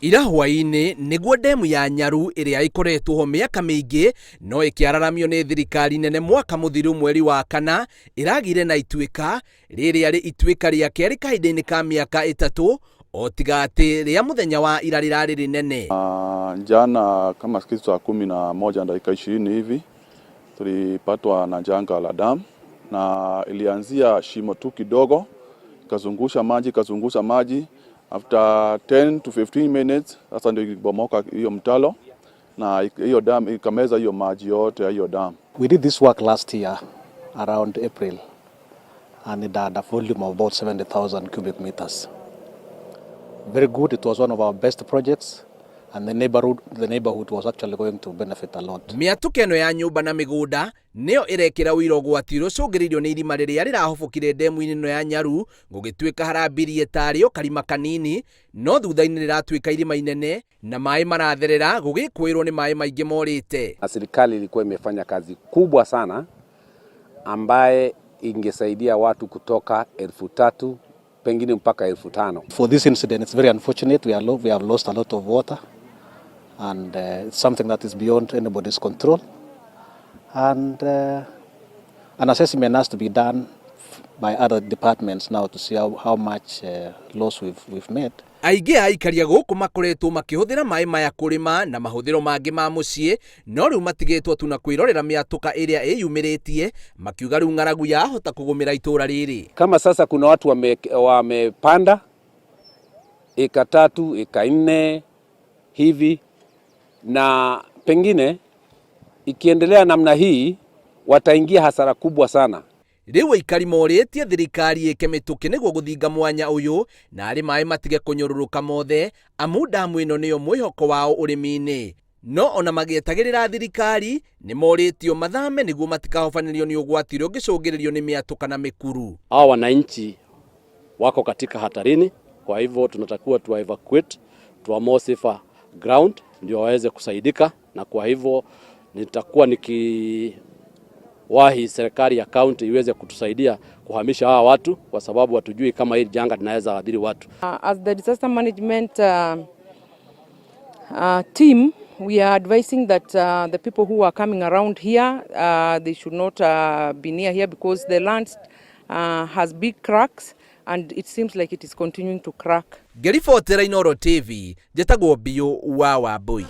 Ira hwaĩ-inĩ nĩguo ndemu ya Nyaru ĩrĩa ĩkoretwo ho mĩaka mĩingĩ no ĩkĩararamio nĩ thirikari nene mwaka mũthiru mweri wa kana ĩragĩire na ituĩka rĩrĩa rĩ ituĩka rĩa kerĩ kahinda-inĩ ka mĩaka 3 o tiga atĩ rĩa mũthenya wa ira rĩrarĩ rĩnene. Jana kama kitu saa 11 na dakika 20 hivi tulipatwa na janga la dam, na ilianzia shimo tu kidogo, ikazungusha maji, ikazungusha maji. After 10 to 15 minutes sasa ndio ilibomoka hiyo mtalo na hiyo dam ikameza hiyo maji yote ya hiyo dam. We did this work last year around April and it had a volume of about 70,000 cubic meters. Very good, it was one of our best projects and the neighborhood was actually going to benefit a lot. Mĩatũka ĩno ya nyũmba na mĩgũnda nĩyo ĩrekĩra ũira ũgwati ũrĩa ũcũngĩrĩirio nĩ irima rĩrĩa rĩrahobokire ndemu-inĩ ĩno ya Nyaru gũgĩtuĩka harambirie tarĩ o karima kanini no thutha-inĩ rĩratuĩka irima inene na maĩ maratherera gũgĩkwĩrwo nĩ maĩ maingĩ morĩte. Na serikali ilikuwa imefanya kazi kubwa sana ambaye ingesaidia watu kutoka 3,000 pengine mpaka 5,000. For this incident, it's very unfortunate. We have lost a lot of water and it's something that is beyond anybody's control. And an assessment has to be done by other departments now to see how much loss we've made. Aingĩ a aikaria gũkũ makoretwo makĩhũthĩra maĩ maya kũrĩma na mahũthĩro mangĩ ma mũciĩ no rĩu matigĩtwo tu na kwĩrorera mĩatũka ĩrĩa ĩyumĩrĩtie makiuga rĩu ng'aragu yahota kũgũmĩra itũra rĩrĩ. Kama sasa kuna watu wamepanda eka 3, eka 4 hivi, na pengine ikiendelea namna hii wataingia hasara kubwa sana. Rĩu aikari morĩtie thirikari ĩke mĩtũkĩ nĩguo gũthinga mwanya ũyũ na arĩ maĩ matige kũnyũrũrũka mothe amu ndamu ĩno nĩyo mwĩhoko wao ũrĩmi-inĩ. No ona magĩetagĩrĩra thirikari nĩ morĩtio mathame nĩguo matikahobanĩrio nĩ ũgwati ũrĩa ũngĩcũngĩrĩrio nĩ mĩatũka na mĩkuru. Hawa wananchi wako katika hatarini, kwa hivyo tunatakiwa tuwa evacuate to more safer ground ndio waweze kusaidika, na kwa hivyo nitakuwa nikiwahi serikali ya county iweze kutusaidia kuhamisha hawa watu, kwa sababu hatujui kama hili janga linaweza athiri watu. As the disaster management team, we are advising that the people who are coming around here, they should not be near here because the land has big cracks and it seems like it is continuing to crack. Ngĩribotera Inooro TV, njĩtagwo Biũ wa Wambui.